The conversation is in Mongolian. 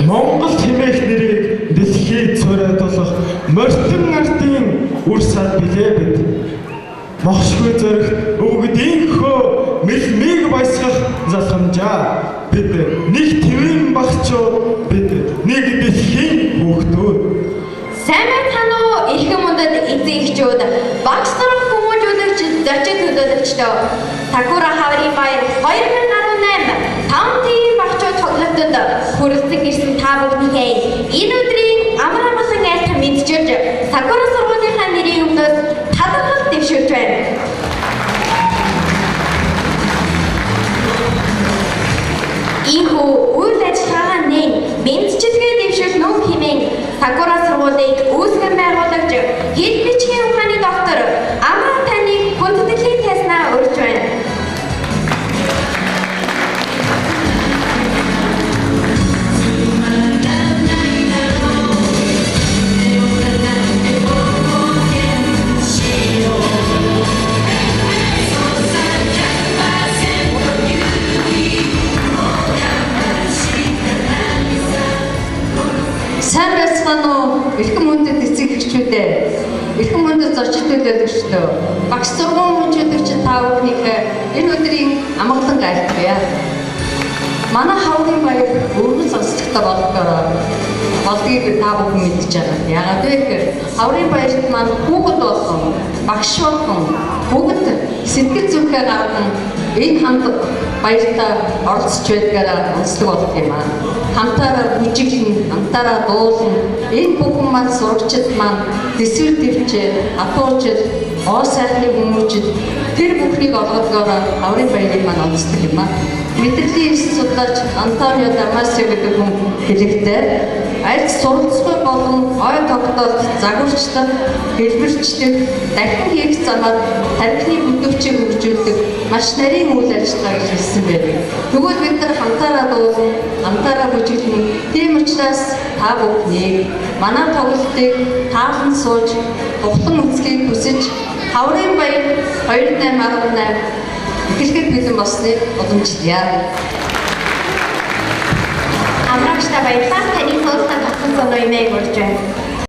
Монгол хэмээх нэрийг дэлхийд цоройдуулах мортон ардын үр сад билээ бид. Мохшгүй зоригт өвгдийн хөө мэлмиг баясгах залхамжаа. Бид нэг твийн багчууд, бид нэг дэлхийн хүүхдүүд. Сайн байцгаана уу, эрхэм мөндөд эзэн эхчүүд, багш нар, хүмүүжүүлэгч, зочин төлөөлөгчдөө. Сакура хаврын баяр 2018 5 тийн багчууд тоглолтод хүрэлцэн ирсэн та бүхнийхээ энэ өдрийн амар амгалан айлтган мэдчилж Сакура сургуулийнхаа нэрийн өмнөөс талархал дэвшүүлж байна. Ийхүү үйл ажиллагаагаа нээн мэдчилгээ дэвшүүл нүг хэмээн Сакура сургуулийг үүсгэн байгуулагч хэл бичгийн ухааны доктор Амра таныг хүндэтгэлийн тайзнаа урьж байна. Сайн байцгаана уу, эрхэм хүндэт эцэг эхчүүдээ, эрхэм хүндэт зочин төлөөлөгчдөө, багш сургууль хүмүүжүүлэгч та бүхнийхээ энэ өдрийн амгалан айлтгая. Манай хаврын баяр өргөн сонсогдтой болдгийг та бүхэн мэдж байгаа. Яагаад вэ гэхээр хаврын баярт маань хүүхэд болгон, багш болгон бүгд сэтгэл зүрхээ гарган энэ хамт баяртаа оролцож байдгаараа онцлог болдог юм аа. Хамтаараа бүжиглэн, хамтаараа дуулна. Энэ бүхэн маань сурагчид маань тэсвэр төвчээ, хатуучид, оо сайхны хүмүүжид тэр бүхнийг олгодгоороо хаврын баярыг маань онцлог юм аа. Мэдрэлийн эс судлаач Антонио Дамасио гэдэг хүн хэлэхдээ аль суралцгүй болон ой тогтоолт загварчлах, хэлбэрчлэх, дахин хийх замаар тархины бүтэвчийг хөгжүүлдэг маш нарийн үйл ажиллагаа гэж хэлсэн байдаг. Тэгвэл бид нар хамтаараа дуулна, хамтаараа бүжиглэнэ. Тийм учраас та бүхнийг манай тоглолтыг таалан сууж, тухлан үзхийг хүсэж хаврын баяр 2818 эхлэхэд бэлэн болсныг уламжлая. Амрагчтай баярлалаа. Таны суулган татсан зоноо имээг урьж байна.